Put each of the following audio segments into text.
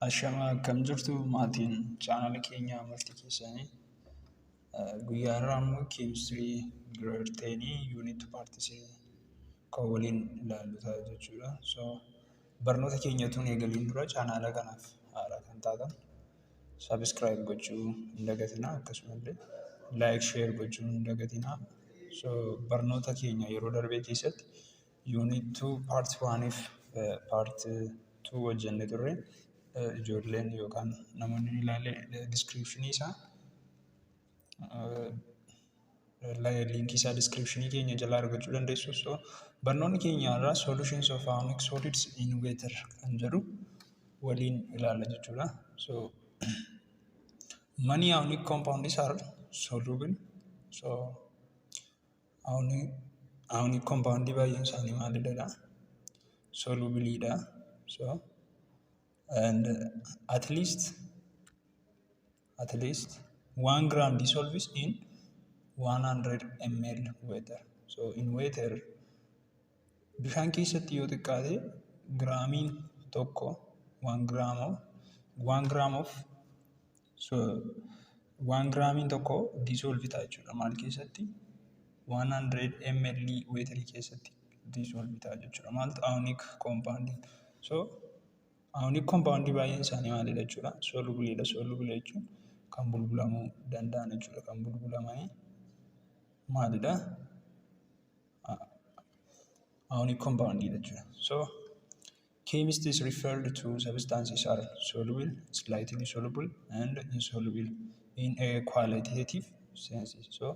Ashamaa, akkam jirtu maatiin chaanala keenyaa marti keessanii? Guyyaa har'aa immoo chemistry grade 10 unit part 3 kan waliin ilaallu ta'a jechuudha. So barnoota keenya utuu hin eegaliin dura chaanala kanaaf haaraa kan taatan subscribe gochuu hin dagatinaa, akkasumallee like, share gochuu hin dagatinaa. So barnoota keenya yeroo darbee keessatti unit 2 part 1 fi part 2 hojjennee turre. Ijoolleen yookaan namoonni ilaalle descriptionii isaa, linkii isaa descriptionii keenya jalaa argachuu dandeessu. So barnoonni keenya irraa solutions of ionic solids in water kan jedhu waliin ilaalla jechuudha. So many ionic compounds are soluble. So ionic compound baay'een isaanii maalidha? Solubleidha. So and at least 1 gram dissolves in 100 ml water. So in water, bishaan keessatti yoo xiqqaate giraamiin tokko, 1 gram of, so 1 giraamiin tokko dissolve ta'a jechuudha. Maal keessatti? 100 ml waterii keessatti dissolve ta'a jechuudha. Maaltu? Ionic compound. So ionic compound baay'een isaanii maalidha jechuudha? Solubleidha. Soluble jechuun kan bulbulamuu danda'an jechuudha. Kan bulbulamanii maalidha? Ionic compound jechuudha. So chemists referred to substances are soluble, slightly soluble and insoluble in a qualitative sense. So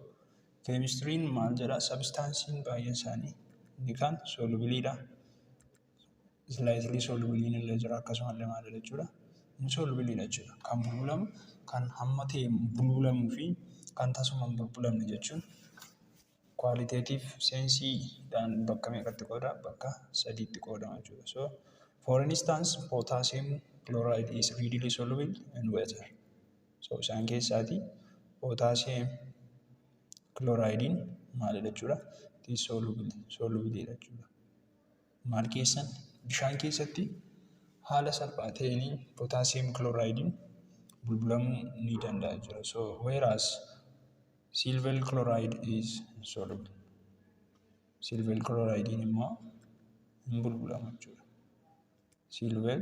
chemistry'n maal jedha? Substance'n baay'een isaanii inni kaan solubleidha. Slightly soluble'n illee jira, akkasumallee maalidha jechuudha? Insolubleidha jechuudha. Kan bulbulamu, kan hamma ta'e bulbulamuu fi kan tasuma hin bulbulamne jechuun qualitative senseiidhaan bakka meeqatti qoodama? Bakka sadiitti qoodama jechuudha. So for instance, potassium chloride is readily soluble in water. So isaan keessaatii potassium chloridein maalidha jechuudha? It is soluble, soluble jechuudha. Maal keessan? Bishaan keessatti haala salphaa ta'een potassium chloridein bulbulamuu ni danda'a jechuudha. So whereas silver chloride is insoluble. Silver chloride immoo hin bulbulamu jechuudha. Silver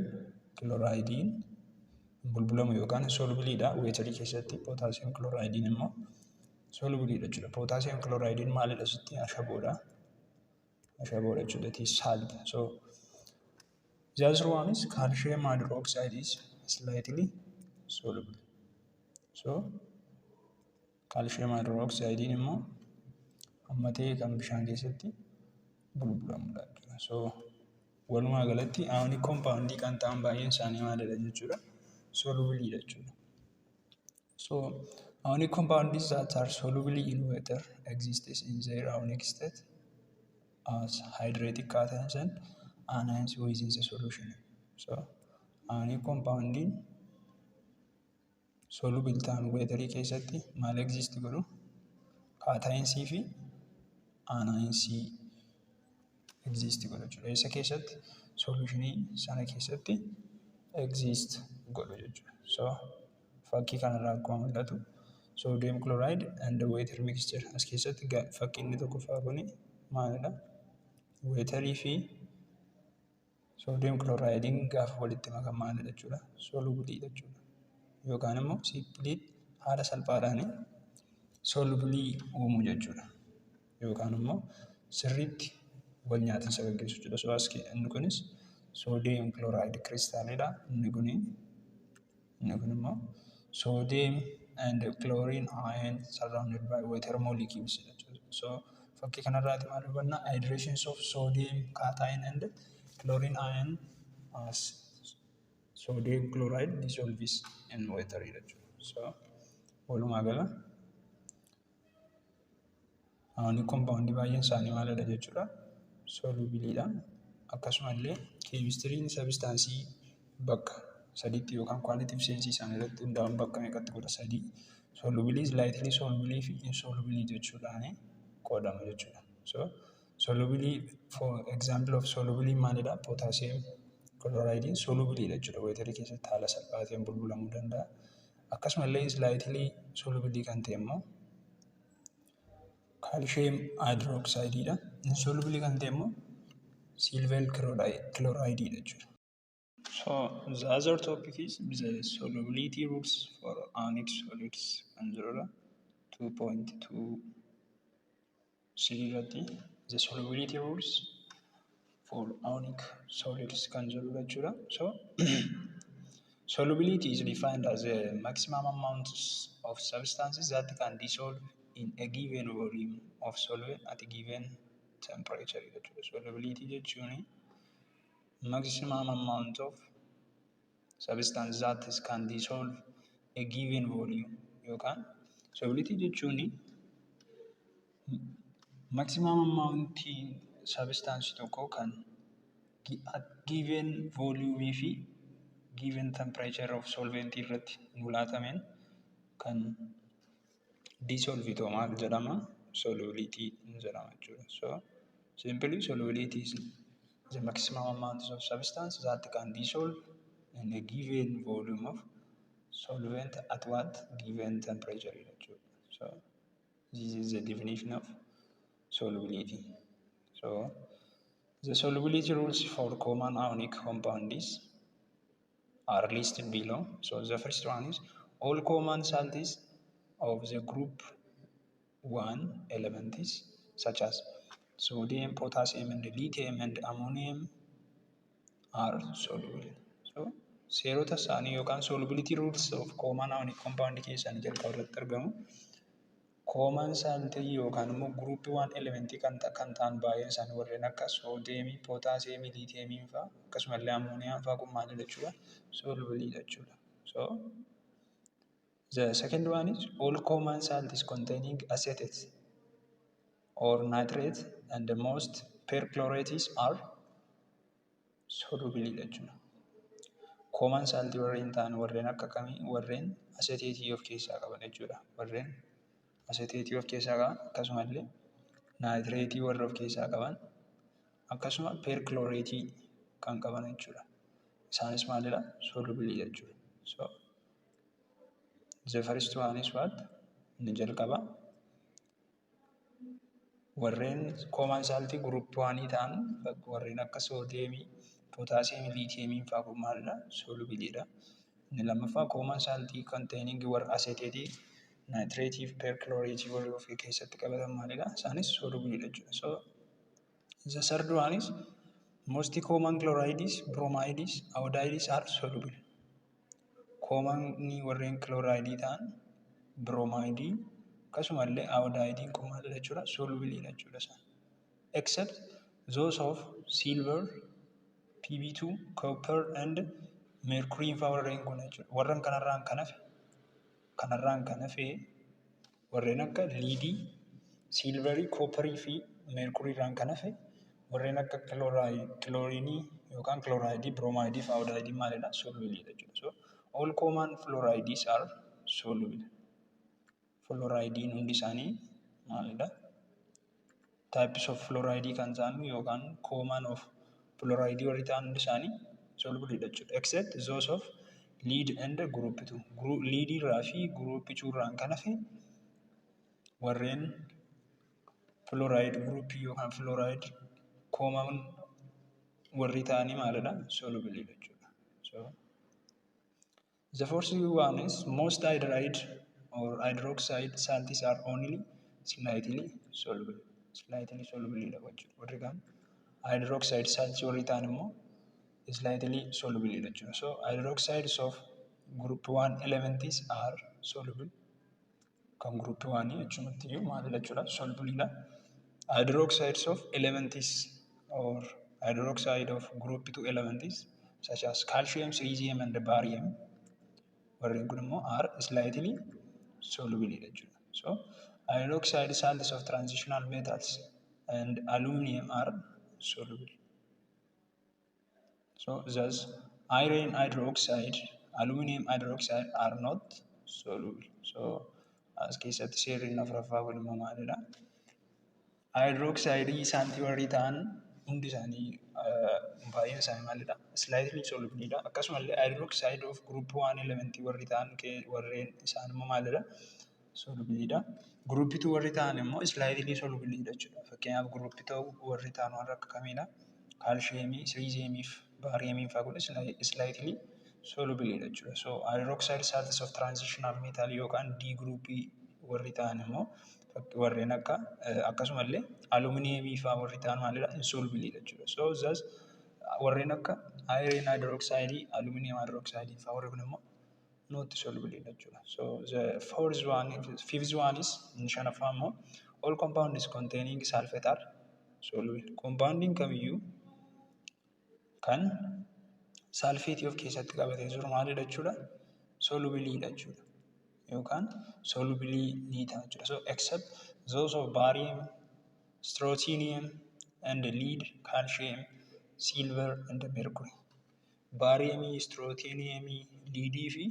chloride hin bulbulamu yookaan insoluble waterii keessatti. Potassium chloride immoo soluble jechuudha. Potassium chloride maalidha sitti? Ashaboodha. Ashaboodha jechuudha. It is salt. So the other one is calcium hydroxide is slightly soluble. So calcium hydroxide immoo hamma ta'e kan bishaan keessatti bulbulamudha jechuudha. So walumaa galatti ionic compound kan ta'an baay'een isaanii maalidha jechuudha? Soluble jechuudha. So ionic compounds that are soluble in water exist in their ionic state as hydrated cations and anions within the solution. So ionic compoundiin soluble ta'an waterii keessatti maal exist godhu? Cationsii fi anionsii exist godhu jechuudha. Eessa keessatti? Solutionii sana keessatti exist godhu jechuudha. So fakkii kanarraa akkuma mul'atu sodium chloride and water mixture as keessatti fakkiin inni tokkoffaa kuni maalidha? Waterii fi sodium chlorideiin gaafa walitti makaman maalidha jechuudha? Solubleidha jechuudha. Yookaan immoo simply haala salphaadhaan soluble uumuu jechuudha. Yookaan immoo sirriitti wal nyaatinsa gaggeessu jechuudha. So as inni kunis sodium chloride crystalidha. Inni kun immoo sodium and chlorine ion surrounded by water molecules jechuudha. So fakkii kanarraati maal hubanna? Hydrations of sodium cation and chlorine ion as sodium chloride dissolves in water jechuudha. So walumaa gala ionic compound baay'een isaanii maalidha jechuudha? Solubleidha. Akkasumallee chemistryn substance bakka sadiitti yookaan qualitative sense isaanii irratti hundaa'uun bakka meeqatti qoda? Sadii. Soluble, slightly soluble fi insoluble jechuudhaan qoodama jechuudha. So soluble, for example of soluble maalidha? Potassium Chloridein soluble jechuudha. Waterii keessatti haala salphaa ta'een bulbulamuu danda'a. Akkasumallee slightly soluble kan ta'e immoo calcium hydroxideidha. Insoluble kan ta'e immoo silver chloride jechuudha. So the other topic is the solubility rules for ionic solids kan jedhudha. 2.2 irratti the solubility rules for ionic solids kan jedhudha jechuudha. So solubility is defined as a maximum amount of substances that can dissolve in a given volume of solvent at a given temperature jechuudha. Solubility jechuun maximum amount of substance that can dissolve a given volume yookaan solubility jechuun maximum amount substance tokko kan given volume fi given temperature of solvent irratti nu laatameen kan dissolve ta'u maal jedhama? Solubility jedhama jechuudha. So simply, solubility is the maximum amount of substance that can dissolve in a given volume of solvent at what given temperature jechuudha. So this is the definition of solubility. So the solubility rules for common ionic compounds are listed below. So the first one is all common salts of the group 1 elements such as sodium, potassium, and lithium and ammonium are soluble. So seerota isaanii yookaan solubility rules of common ionic compound keessaa inni jalqaba irratti argamu common salt yookaan immoo group 1 elementii kan ta'an baay'een isaanii warreen akka soodiyeemii, pootaasiyeemii, liitiyeemii fa'aa akkasumallee ammooniyaan fa'aa kun maali jechuudha? Soluble jechuudha. So the second one is all common salts containing acetate or nitrate and the most perchlorates are soluble jechuudha. Common salt warreen ta'an warreen akka kamii? Warreen acetate of keessaa qaban jechuudha. Warreen acetate of keessaa qaban, akkasumallee nitrate warra of keessaa qaban, akkasuma perchlorate kan qaban jechuudha. Isaanis maalidha? Soluble jechuudha. So the first one is what? Inni jalqaba warreen common salt group 1 ta'an warreen akka soodiyeemii, pootaasiyeemii, liitiyeemii fa'aa kun maalidha? Solubleiidha. Inni lammaffaa common salt containing warra acetate, nitrate fi perchlorate warri of keessatti qabatan maalidha? Isaanis solubleiidha jechuudha. So the third one is most common chlorides, bromides, iodides are soluble. Common warreen chloride ta'an, bromide, akkasumallee iodide kun maalidha jechuudha? Solubleiidha jechuudha isaan. Except those of silver, Pb2, copper and mercury fa'aa warreen kun jechuudha. Warreen kanarraan kan hafe warreen akka leadii, silverii, copperii fi mercury irraan kan hafe warreen akka kiloorinii yookaan chlorideii, bromideii fi iodideii maalidha? Solubleiidha jechuudha. So all common fluorides are soluble. Fluorideiin hundi isaanii maalidha? Types of fluoride kan ta'an yookaan common of fluoride warri ta'an hundi isaanii soluble jechuudha. Except those of lead and group 2. Lead irraa fi group 2 irraan kan hafe warreen fluoride group yookaan fluoride common warri ta'anii maalidha? Soluble jechuudha. So the fourth one is most hydride or hydroxide salts are only slightly soluble. Slightly soluble dha jechuudha. Warri kaan hydroxide salts warri ta'an immoo slightly soluble dha jechuudha. So hydroxides of group 1 elements are soluble. Kan group 1 jechumatti iyyuu maalidha jechuudha? Soluble dha. Hydroxides of elements or hydroxide of group 2 elements such as calcium, cesium and barium warreen kun immoo are slightly soluble dha jechuudha. So hydroxide salts of transitional metals and aluminum are soluble. So thus iron hydroxide, aluminum hydroxide are not soluble. So as keessatti seerri inni afuraffaa kun immoo maalidha? Hydroxide saltii warri ta'an hundi isaanii Baay'een isaanii maalidha? Slightly solubleidha. Akkasumallee hydroxide of group 1 elementii warri ta'an warreen isaan immoo maalidha? Solubleidha. Group 2 warri ta'an immoo slightly solubleidha jechuudha. Fakkeenyaaf, group 2 warri ta'an warra akka kamiidha? Kaalshiyeemii, siliiziyeemii fi baariyeemiin fa'aa kun slightly solubleidha jechuudha. So hydroxide salts of transitional metal yookaan D groupii warri ta'an immoo warreen akka, akkasumallee alumineemii fa'aa warri ta'an maalidha? Insolubleidha jechuudha. So thus warreen akka iron hydroxide, aluminum hydroxide fa'aa warri kun immoo not soluble jechuudha. So the fourth one, fifth one is, inni shanaffaa immoo, all compounds containing sulfate are soluble. Compoundiin kamiyyuu kan sulfateii of keessatti qabatee jiru maalidha jechuudha? Solubleidha jechuudha. Yookaan soluble ni ta'a jechuudha. So except those of barium, strontium and lead, calcium, silver and mercury. Baariyeemii, strontiumii, leadii fi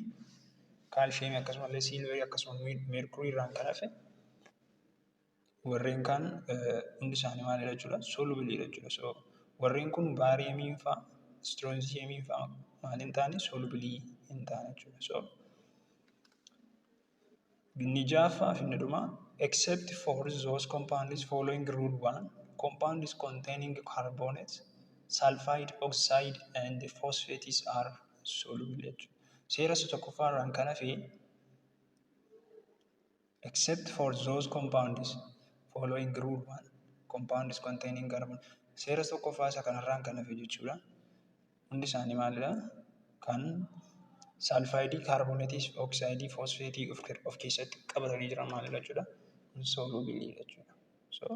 kaalshiyeemii, akkasumallee silverii, akkasuma meerkurii irraan kan hafe warreen kaan hundi isaanii maalidha jechuudha? Solubleidha jechuudha. So warreen kun baariyeemiin fa'a, strontiumiin fa'a maal hin taane? Soluble hin taane jechuudha. So inni ja'affaa fi inni dhumaa, except for those compounds following rule one, compounds containing carbonates, sulfide, oxide and phosphates are soluble jechuudha. Seera isa tokkoffaa irraan kan hafe, except for those compounds following rule one, compounds containing carbon, seera tokkoffaa isa kanarraan kan hafe jechuudha. Hundi isaanii maalidha? Kan sulfideii, carbonateii, oxideii, phosphateii of keessatti qabatanii jiran maalidha jechuudha? Solubleidha jechuudha. So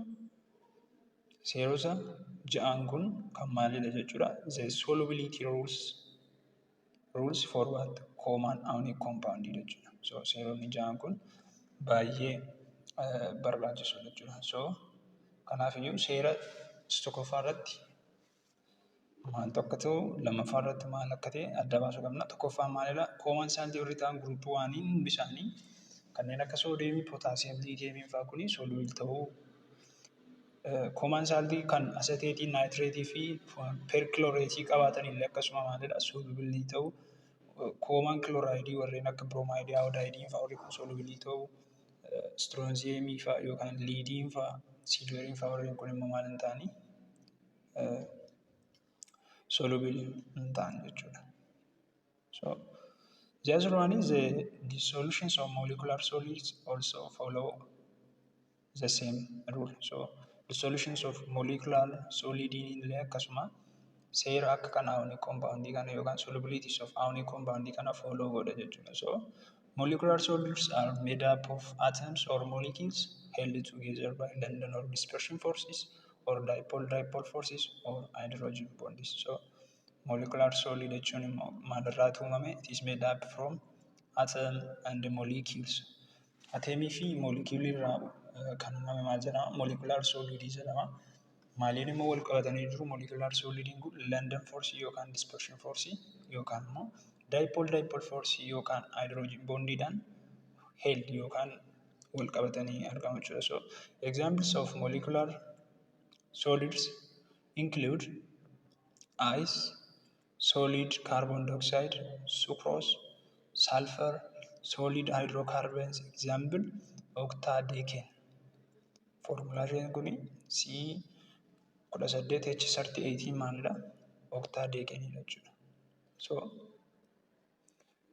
seerota ja'aan kun kan maalidha jechuudha? The solubility rules for what? Common ionic compound jechuudha. So seeronni ja'aan kun baay'ee barbaachisoo jechuudha. So kanaafiyyuu seera tokkoffaa irratti maaltu akka ta'u, lammaffaa irratti maal akka ta'e adda baasuu qabna. Tokkoffaan maalidha? Common saltii warri ta'an group oneiin hundi isaanii kanneen akka soodiyeemii, pootaasiyeem, liitiyeemiin fa'aa kuni soluble ta'uu. Common saltii kan acetateii, nitrateii fi perchlorateii qabaatan illee akkasuma maalidha? Soluble ta'uu. Common chlorideii warreen akka bromideii, iodideiin fa'aa warri kun soluble ta'uu. Strontiumii fa'aa yookaan leadiin fa'aa, silveriin fa'aa warreen kun immoo maal hin ta'anii? Soluble hin ta'an jechuudha. So the other one is the dissolutions of molecular solids also follow the same rule. So dissolutions of molecular solid illee akkasuma seera akka kan ionic compound kana yookaan solubilities of ionic compound kana follow godha jechuudha. So molecular solids are made up of atoms or molecules held together by London or dispersion forces or dipole-dipole forces or hydrogen bonds. So molecular solid jechuun immoo maalirraati uumame? It is made up from atom and molecules. Atomii fi molecule irraa kan uumame maal jedhama? Molecular solid jedhama. Maaliin immoo wal qabatanii jiru? Molecular solidiin kun London force yookaan dispersion force yookaan immoo dipole dipole force yookaan hydrogen bondiidhaan held yookaan wal qabatanii argamu jechuudha. So examples of molecular solids include ice, solid carbon dioxide, sucrose, sulfur, solid hydrocarbons, example octadecane. Foormulaa isheen kun C 18 H 38 maalidha? Octadecaneiidha jechuudha. So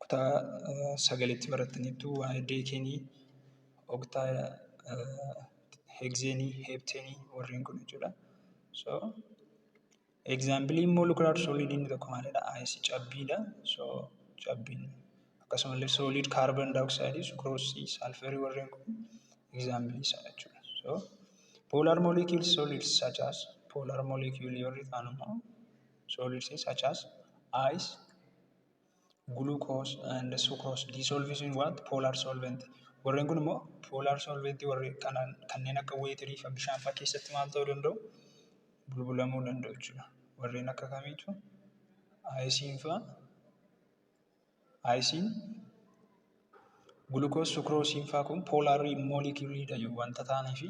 kutaa sagalitti barattaniittu waa'ee decaneii, octa, hexaneii, heptaneii warreen kun jechuudha. So exampleiin molecular solidii inni tokko maalidha? Ice, cabbiidha. So cabbiin, akkasumallee solid carbon dioxideii, sucroseii, sulfurii warreen kun exampleii isaa jechuudha. So polar molecule solids such as, polar molecule warri ta'an immoo, solids such as ice, glucose and sucrose dissolves in what? Polar solvent. Warreen kun immoo polar solvent warreen kanneen akka waterii fi bishaan fa'aa keessatti maal ta'uu danda'u? Bulbulamuu danda'u jechuudha. Warreen akka kamiitu? Iceiin fa'aa, iceiin, glucose, sucroseiin fa'aa kun polar moleculeiidha wanta ta'anii fi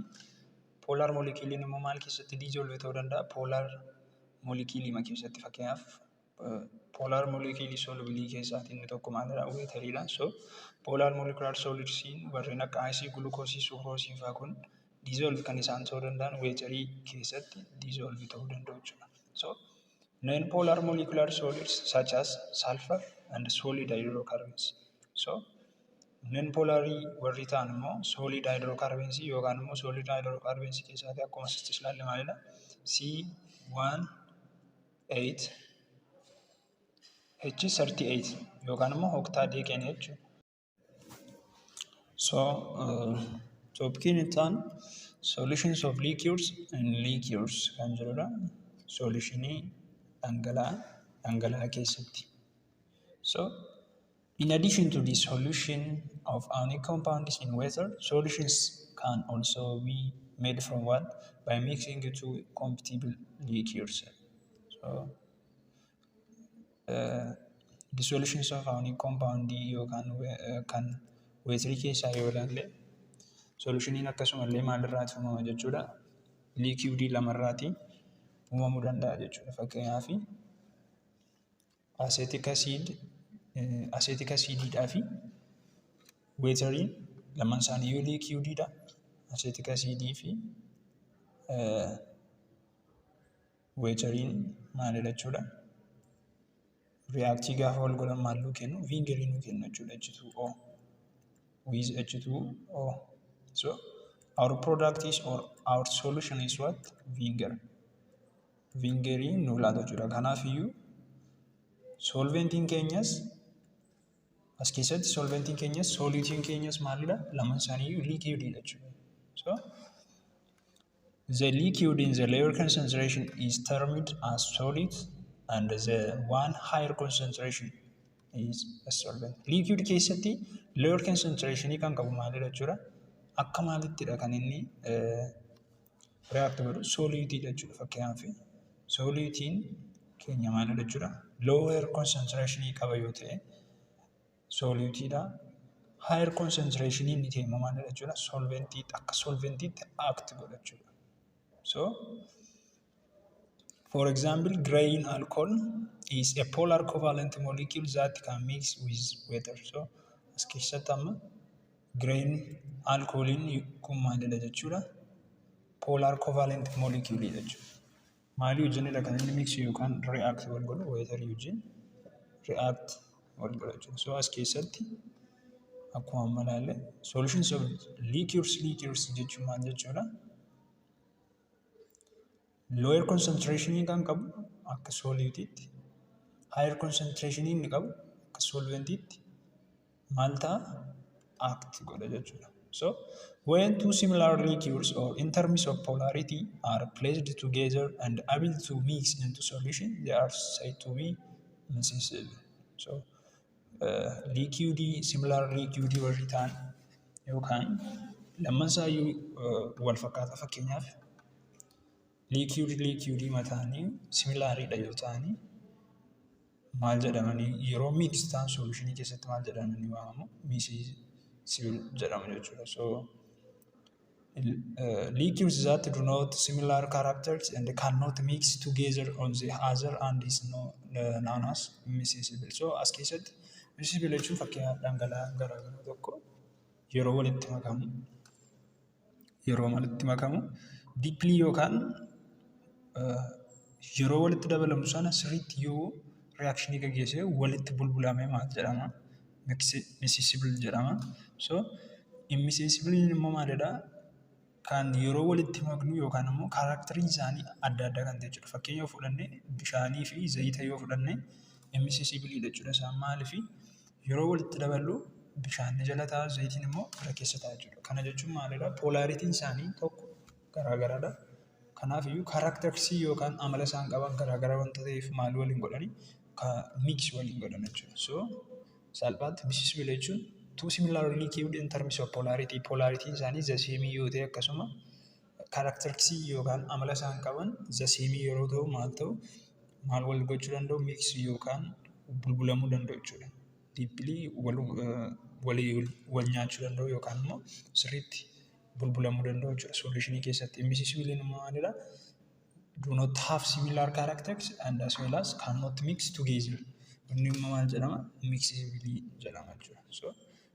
polar moleculeiin immoo maal keessatti dissolve ta'uu danda'a? Polar Moleculeii keessatti fakkeenyaaf polar moleculeii soluble keessaatii inni tokko maalidha? Wateriidha. So polar molecular solidsiin warreen akka iceii, glucoseii, sucroseii fa'aa kun dissolve kan isaan ta'uu danda'an waterii keessatti dissolve ta'uu danda'u jechuudha. So non polar molecular solids such as sulfur and solid hydrocarbons. So non polarii warri ta'an immoo solid hydrocarbons yookaan immoo solid hydrocarbons keessaatii akkuma asitti ilaalle maalidha? C18 H38 yookaan immoo octadecane jechuudha. So topiciin itti aanu solutions of liquids in liquids kan jedhudha. Solutionii dhangala'aa dhangala'aa keessatti. So in addition to the solution of ionic compounds in water, solutions can also be made from what? By mixing two compatible liquids. So dissolutions of ionic compound yookaan kan waterii keessaa yoo ilaalle, solutioniin akkasumallee maalirraati uumama jechuudha? Liquidii lamarraati uumamuu danda'a jechuudha. Fakkeenyaaf acetic acidiidhaa fi wateriin lamaan isaaniiyyuu liquidiidha. Acetic acidii fi wateriin maalidha jechuudha? Reactii gaafa wal godhan maal nuu kennu? Vinegarii nuu kennu jechuudha, H2O with H2O. So our product is or our solution is what? Vinegar. Vinegarii nuu laata jechuudha. Kanaaf iyyuu solventiin keenyas as keessatti solventiin keenyas soluteiin keenyas maalidha? Lamaan isaaniiyyuu liquidiidha jechuudha. So the liquid in the lower concentration is termed as solute and the one higher concentration is a solvent. Liquid keessatti lower concentration kan qabu maalidha jechuudha? Akka maalittidha kan inni react godhu? Soluteiidha jechuudha. Fakkeenyaaf soluteiin keenya maalidha jechuudha? Lower concentration qaba yoo ta'e soluteiidha. Higher concentration inni ta'e immoo maalidha jechuudha? Solventii, akka solventiitti act godha jechuudha. So for example, grain alcohol is a polar covalent molecule that can mix with water. So as keessatti amma grain alcoholiin kun maalidha jechuudha? Polar covalent molecule jechuudha. Maalii wajjinidha kan inni mix yookaan react wal godhu? Waterii wajjin react wal godha jechuudha. So as keessatti akkuma amma ilaalle solutions of liquids jechuun maal jechuudha? Lower concentration kan qabu akka soluteiitti, higher concentration inni qabu akka solventiitti maal ta'a? Act godha jechuudha. So when two similar liquids or in terms of polarity are placed together and able to mix into solution, they are said to be miscible. So liquidii similar liquidii warri ta'an yookaan lamman isaayyuu wal fakkaata, fakkeenyaaf liquidii mataanii similariidha yoo ta'anii maal jedhamanii, yeroo mix ta'an solutionii keessatti maal jedhamanii waamamu? Miscible jedhamu jechuudha. So liquids that do not similar characters and cannot mix together on the other hand is no, known as immiscible. So as keessatti miscible jechuun fakkeenyaaf dhangala'aan garaagaraa tokko yeroo walitti makamu deeply yookaan yeroo walitti dabalamu sana sirriitti yoo reactionii gaggeessee walitti bulbulame maal jedhama? Miscible jedhama. So immiscible immoo maalidhaa? Kan yeroo walitti maknu yookaan immoo characteriin isaanii adda adda kan ta'e jechuudha. Fakkeenya yoo fudhanne, bishaanii fi zayita yoo fudhanne, immiscibleiidha jechuudha. Isaan maaliifi? Yeroo walitti daballu bishaan ni jala ta'a, zayitiin immoo irra keessa ta'a jechuudha. Kana jechuun maalidhaa? Polarityiin isaanii tokko garaagaradha. Kanaafiyyuu characteristicsii yookaan amala isaan qaban garaagara wanta ta'eef maal waliin godhanii? Mix waliin godhan jechuudha. So salphaatti miscible jechuun two similar liquid in terms of polarity. Polarityiin isaanii the same yoo ta'e, akkasuma characteristicsii yookaan amala isaan qaban the same yeroo ta'u, maal ta'u, maal wal gochuu danda'u? Mix yookaan bulbulamuu danda'u jechuudha. Deeply wal nyaachuu danda'u yookaan immoo sirriitti bulbulamuu danda'u jechuudha solutionii keessatti. Immiscibleiin immoo maalidhaa? Do not have similar characters and as well as cannot mix together. Inni immoo maal jedhama? Immiscible jedhama jechuudha. So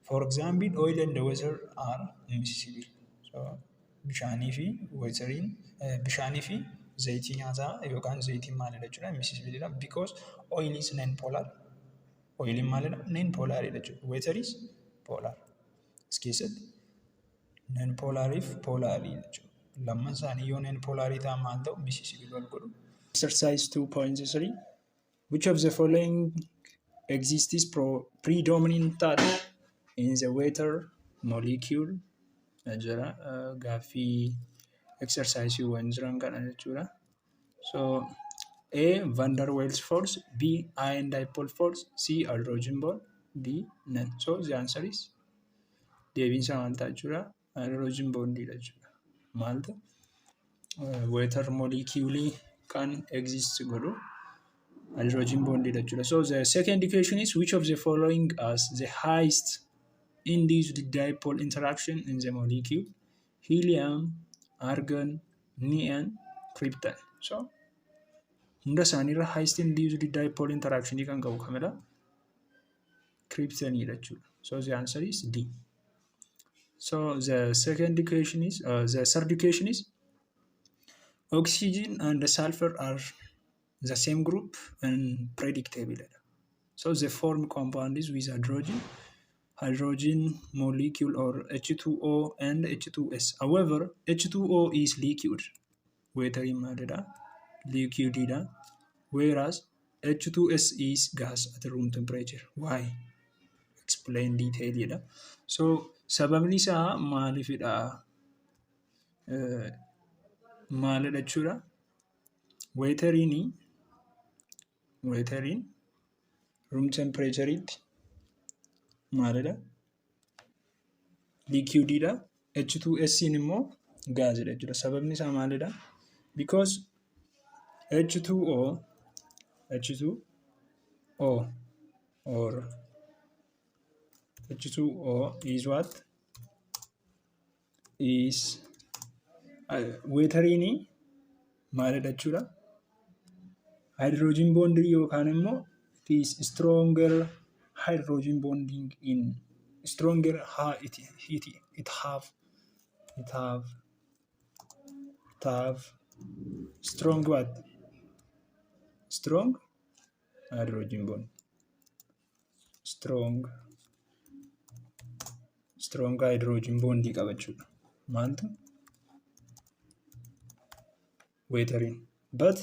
for example, oil and water are immiscible. So bishaanii fi wateriin, bishaanii fi zayitii nyaataa yookaan zayitiin maalidha jechuudha? Immiscible dha. Because oil is non polar. Oiliin maalidha? Non polaridha jechuudha. Water is polar. As keessatti non polarii fi polarii jechuudha. Lamman isaanii yoo non polarii ta'an maal ta'u? Miscible wal godhu. Exercise 2.3. Which of the following exists predominantly in the water molecule jira. Gaaffii exercise-wwan jiran kana jechuudha. So A. Van der Waals force, B. Ion dipole force, C. Hydrogen bond, D. None. So the answer is, deebiin isaa maal ta'a jechuudha? Hydrogen bond dha jechuudha. Maaltu water molecule kan exist godhu hydrogen bond dha jechuudha. So the second question is, which of the following has the highest induced dipole interaction in the molecule? Helium, argon, neon, krypton. So hunda isaaniirra highest induced dipole interaction kan qabu kamidha? Kryptonidha jechuudha. So the answer is D. So the second question is, the third question is, oxygen and sulfur are the same group and periodic table. So they form compounds with hydrogen molecule or H2O and H2S. However, H2O is liquid. Water maalidha? Liquid dha. Whereas H2S is gas at room temperature. Why? Explain detail jedha. So sababni isaa maalifidha? Maalidha jechuudha? Wateriin room temperature'itti maalidha? Liquidiidha. H2S immoo gaasidha jechuudha. Sababni isaa maalidha? Because H2O or H2O is what? Is wateriin maalidha jechuudha? Hydrogen bonding yookaan immoo it is stronger hydrogen bonding in stronger it have strong what? Strong hydrogen bond, strong hydrogen bondii qaba jechuudha. Maaltu? Wateriin. But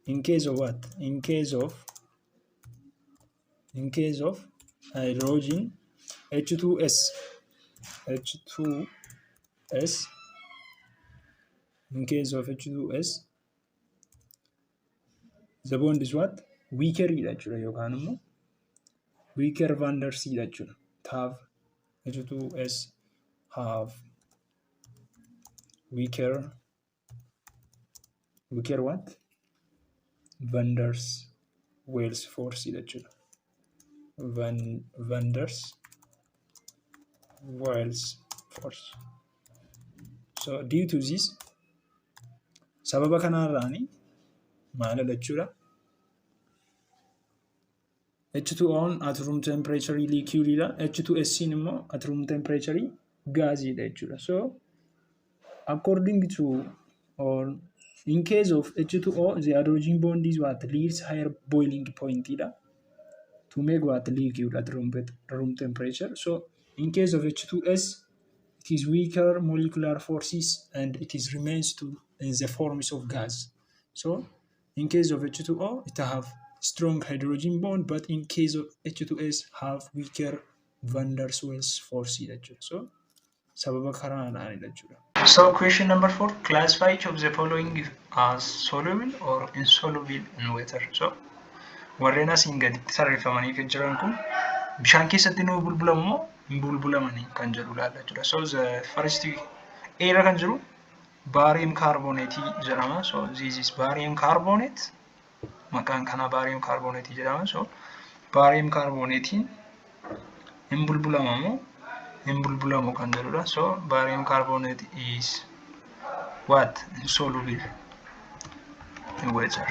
in case of what? In case of hydrogen, H2S, in case of H2S, the bond is what? Weaker dha jechuudha, yookaan immoo weaker van der C dha jechuudha. Have H2S have weaker what? Van der Waals force dha jechuudha. Van der Waals force. So due to this, sababa kanarraani maalidha jechuudha? H2O at room temperature liquid dha. H2S immoo at room temperature gaasiidha jechuudha. So according to or in case of H2O, the hydrogen bond is what? Leads higher boiling point dha to make what? Liquid at room temperature. So in case of H2S, it is weaker molecular forces and it is remains to in the forms of gas. So in case of H2O, it have strong hydrogen bond, but in case of H2S have weaker van der Waals force jechuudha. So sababa kanaadhaanidha jechuudha. So question number four, classify each of the following as soluble or insoluble in water. So warreen asiin gaditti tarreeffamanii kan jiran kun bishaan keessatti ni bulbulamu moo hin bulbulamanii kan jedhu ilaalla jechuudha. So the first, A irra kan jiru barium carbonate jedhama. So this is barium carbonate. Maqaan kanaa barium carbonate jedhama. So barium carbonate hin bulbulama moo hin bulbulamu kan jedhudha. So barium carbonate is what? Insoluble. in water.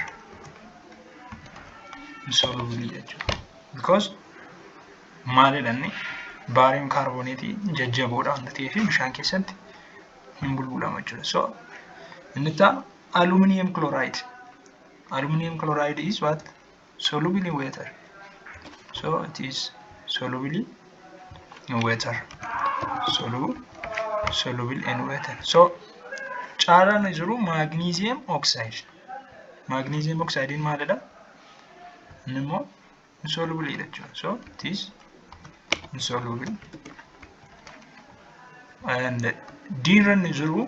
Insoluble jechuudha. Because maalidha, inni barium carbonate jajjaboodha wanta ta'eef bishaan keessatti hin bulbulamu jechuudha. So inni itti aanu aluminium chloride. Aluminium chloride is what? Soluble in water. So it is soluble in water. Soluble in water. So caalaan jiru magnesium oxide. Magnesium oxide maalidha? Inni immoo insoluble jechuudha. So it is insoluble. And D irra inni jiru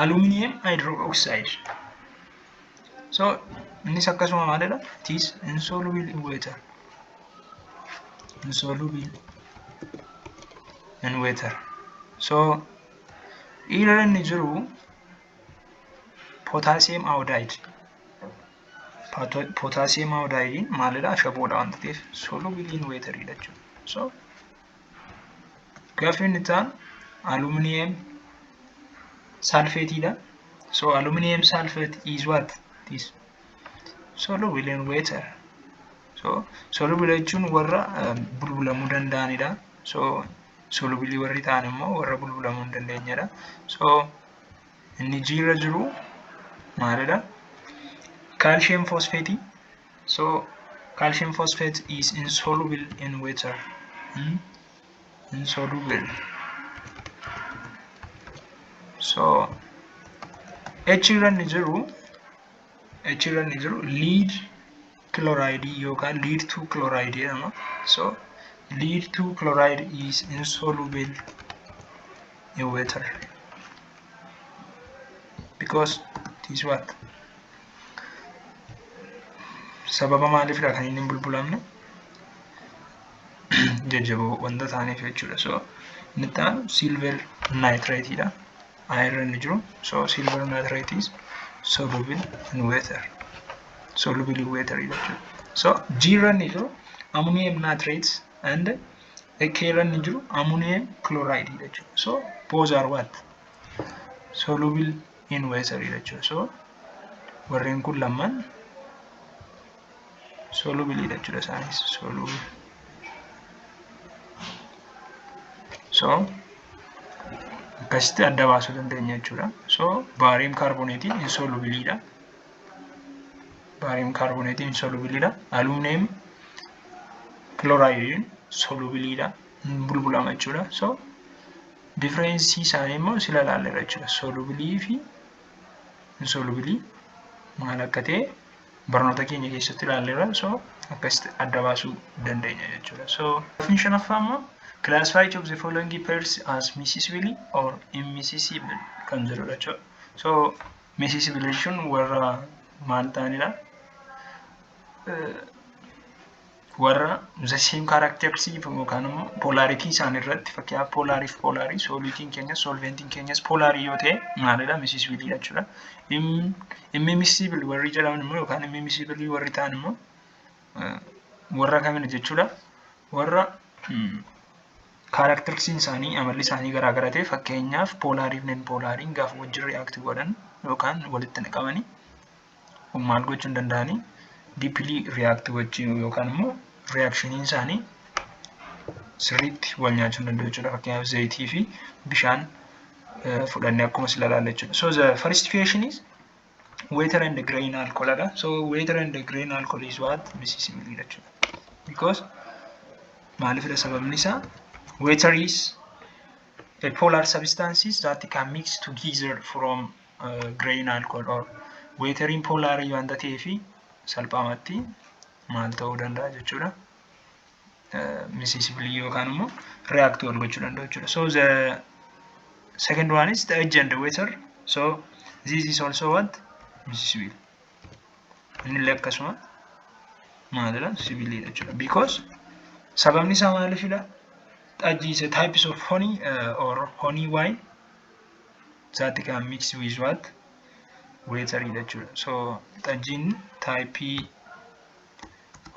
aluminium hydroxide. So innis akkasuma maalidha? It is insoluble in water. Insoluble in water. So irra inni jiru potassium iodide. Potassium iodide maalidha? Ashaboodha wanta ta'eef soluble in water jechuudha. So gaaffii inni itti aanu aluminium sulfate dha. So aluminium sulfate is what? It is soluble in water. So soluble jechuun warra bulbulamuu danda'anidha. So soluble warri ta'an immoo warra bulbulamuu hin dandeenyedha. So inni G irra jiru maalidha? Calcium phosphate. So calcium phosphate is insoluble in water. Insoluble. So H irra inni jiru lead chloride yookaan lead 2 chloride jedhama. So lead 2 chloride is insoluble in water because it is what? Sababa maaliifidha kan inni hin bulbulamne? Jajjaboo wanta ta'aniif jechuudha. So inni itti aanu silver nitrate dha. Irra inni jiru, so silver nitrate is soluble in water. Soluble in water jechuudha. So G irra inni jiru ammonium nitrate and K irra inni jiru ammonium chloride jechuudha. So both are what? Soluble in water jechuudha. So warreen kun lamaan soluble jechuudha isaanis soluble. So akkasitti adda baasuu dandeenya jechuudha. So barium carbonate insoluble dha. Barium carbonate insoluble dha. Aluminum chloride soluble dha. Bulbulama jechuudha. So difference isaanii immoo sila ilaalleerra jechuudha. Soluble fi insoluble maal akka ta'e barnoota keenya keessatti ilaalleerra. So akkasitti adda baasuu dandeenya jechuudha. So gaaffiin shanaffaa immoo classify each of the following pairs as miscible or immiscible kan jedhudha jechuudha. So miscible jechuun warra maal ta'anidha? Warra the same characteristics yookaan immoo polarity isaanii irratti, fakkeenyaaf polarii fi polarii, solutiin keenyas solventiin keenyas polarii yoo ta'e maalidha? Miscible jechuudha. Immiscible warri jedhaman immoo yookaan immiscible warri ta'an immoo warra kamidha jechuudha? Warra characteristics isaanii, amalli isaanii garaagara ta'e, fakkeenyaaf polarii fi non polariin gaafa wajjin react godhan yookaan walitti naqamanii maal gochuu hin danda'anii, deeply react gochuu yookaan immoo reactioniin isaanii sirriitti wal nyaachuu hin danda'u jechuudha. Fakkeenyaaf zayitii fi bishaan fudhannee akkuma sila ilaalle jechuudha. So the first question is water and grain alcohol dha. So water and grain alcohol is what? Miscible jechuudha. Because maaliifidha sababni isaa? Water is a polar substances that can mix together from grain alcohol or wateriin polarii wanta ta'eefi salphaamatti maal ta'uu danda'a jechuudha. Miscible yookaan immoo react wal gochuu danda'u jechuudha. So the second one is the edge and the water. So this is also what? Miscible. Inni illee akkasuma maalidha? Miscible jechuudha. Because sababni isaa maaliifidha? Xajji is a types of honey or honey wine that can mix with what? Water jechuudha. So xajjiin typeii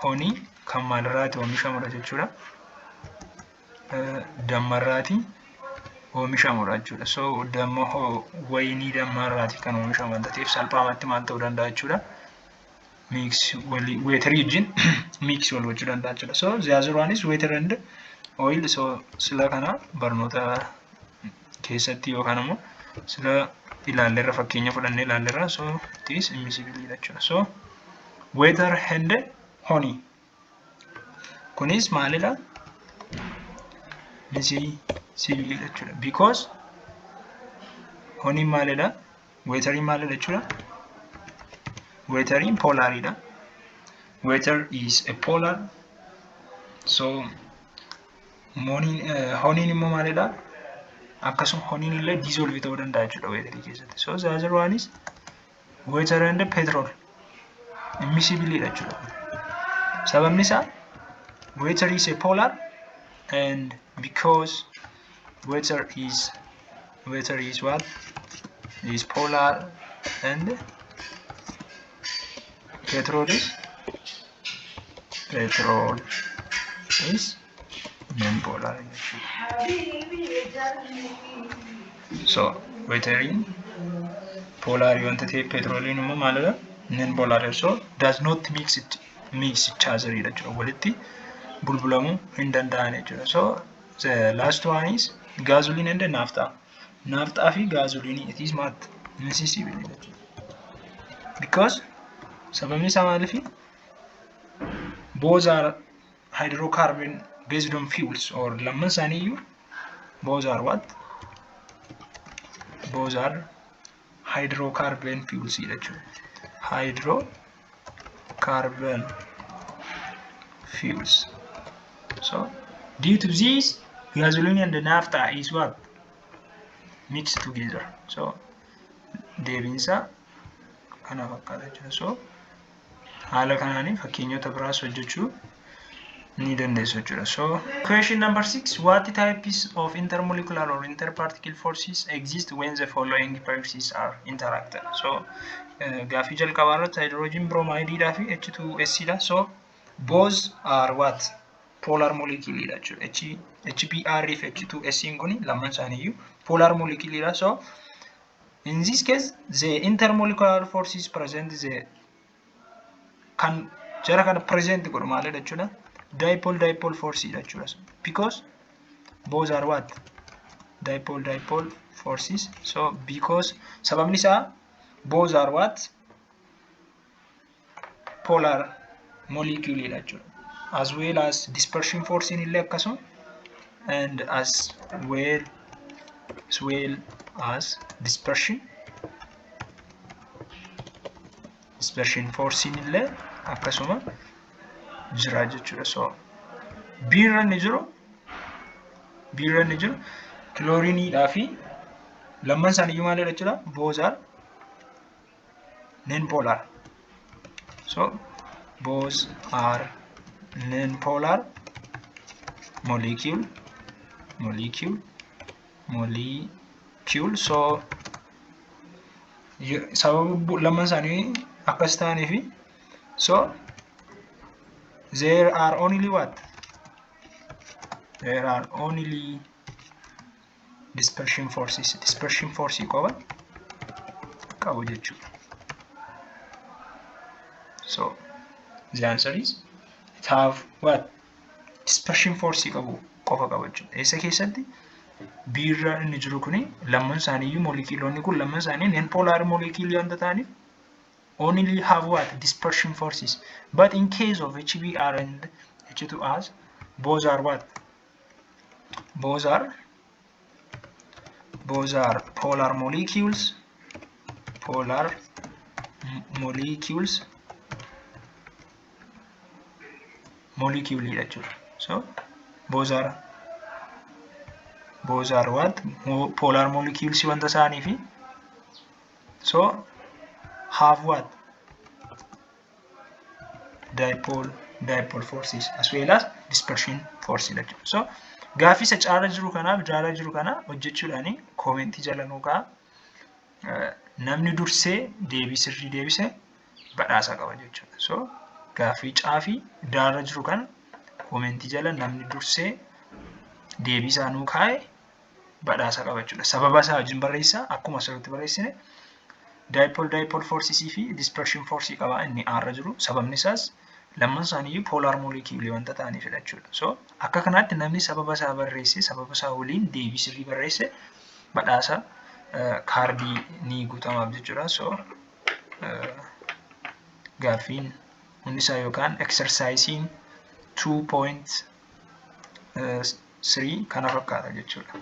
honey kan maalirraati oomishamudha jechuudha? Dammarraati. Oomishamudha jechuudha. So damma wayinii dammaarraati kan oomishamu wanta ta'eef salphaamatti maal ta'uu danda'a jechuudha. Mix walii waterii wajjin mix wal gochuu danda'a jechuudha. So the other one is water and oil. So sila kana barnoota keessatti yookaan immoo sila ilaalleerra, fakkeenya fudhannee ilaalleerra. So it is immiscible jechuudha. So water and honey kunis maalidha? Miscible jechuudha. Because honey maalidha? Wateriin maalidha jechuudha? Wateriin polariidha. Water is a polar. So honeyn immoo maalidha? Akkasuma honeyn illee dissolve ta'uu danda'a jechuudha waterii keessatti. So the other one is water and petrol. Immiscible jechuudha. Sababni isaa water is a polar and because water is what is polar and petrol is non-polar jechuudha. So wateriin polar wanta ta'eef petrooliin immoo maalidha? Non-polar. So does not mix each other jechuudha. Walitti bulbulamuu hin danda'an jechuudha. So the last one is gasoline and naphtha. Naphtha fi gasoline, it is not miscible jechuudha. Because sababni isaa maaliifi? Both are hydrocarbon based on fuels or lamman isaanii iyyuu both are what? Both are hydrocarbon fuels jechuudha. Hydrocarbon fuels. So due to this, gasoline and the naphtha is what? Mixed together. So deebiinsa kana fakkaata jechuudha. So haala kanaanii fakkeenyota biraas hojjechuu ni dandeessu jechuudha. So question number 6: what types of intermolecular or interparticle forces exist when the following pairs are interacted? So gaaffii jalqabaa irratti hydrogen bromide dhaa fi H2S dha. So both are what? Polar molecule dha jechuudha. HBr fi H2S kun lamaan isaaniiyyuu polar molecule dha. So in this case, the intermolecular forces present, the kan jara kana present godhu maalidha jechuudha? Dipole dipole force dha jechuudha. Because both are what? Dipole dipole forces. So because sababni isaa both are what? Polar molecule dha jechuudha. As well as dispersion force illee akkasuma and as well as dispersion force illee akkasuma jira jechuudha. So B irra inni jiru kilooriiniidhaa fi lamman isaaniiyyuu maalidha jechuudha? Both are non polar. So both are non-polar molecule. So sababa lamman isaanii akkas ta'anii fi so there are only what? There are only dispersion forces. Dispersion force qofa qabu jechuudha. So the answer is it have what? Dispersion force qabu qofa qaba jechuudha. Eessa keessatti? B irra inni jiru kuni lamman isaaniiyyuu molekiilonni kun lamman isaanii non polar molecule wanta ta'aniif only have what? Dispersion forces. But in case of HBr and H2S, both are what? Both are polar molecules, polar molecule jechuudha. So both are what? Polar molecules wanta isaanii fi so have what? Dipole dipole forces as well as dispersion force jechuudha. So gaaffii isa caala jiru kanaaf jaala jiru kana hojjechuudhaan commentii jala nuu ka'a. Namni dursee deebii sirrii deebise badhaasa qaba jechuudha. So gaaffii caafii daarra jiru kana commentii jala namni dursee deebii isaa nuu kaa'e Badhaasa qaba jechuudha. Sababa isaa wajjin barreessaa. Akkuma asirratti barreessine dipole dipole forcesii fi dispersion forcii qaba inni A irra jiru. Sababni isaas lamman isaaniiyyuu polar moleculeii wanta ta'aniifidha jechuudha. So akka kanaatti namni sababa isaa barreesse, sababa isaa waliin deebii sirrii barreesse, badhaasa kaardii ni guutamaaf jechuudha. So gaaffiin hundi isaa yookaan exerciseiin 2.3 kana fakkaata jechuudha.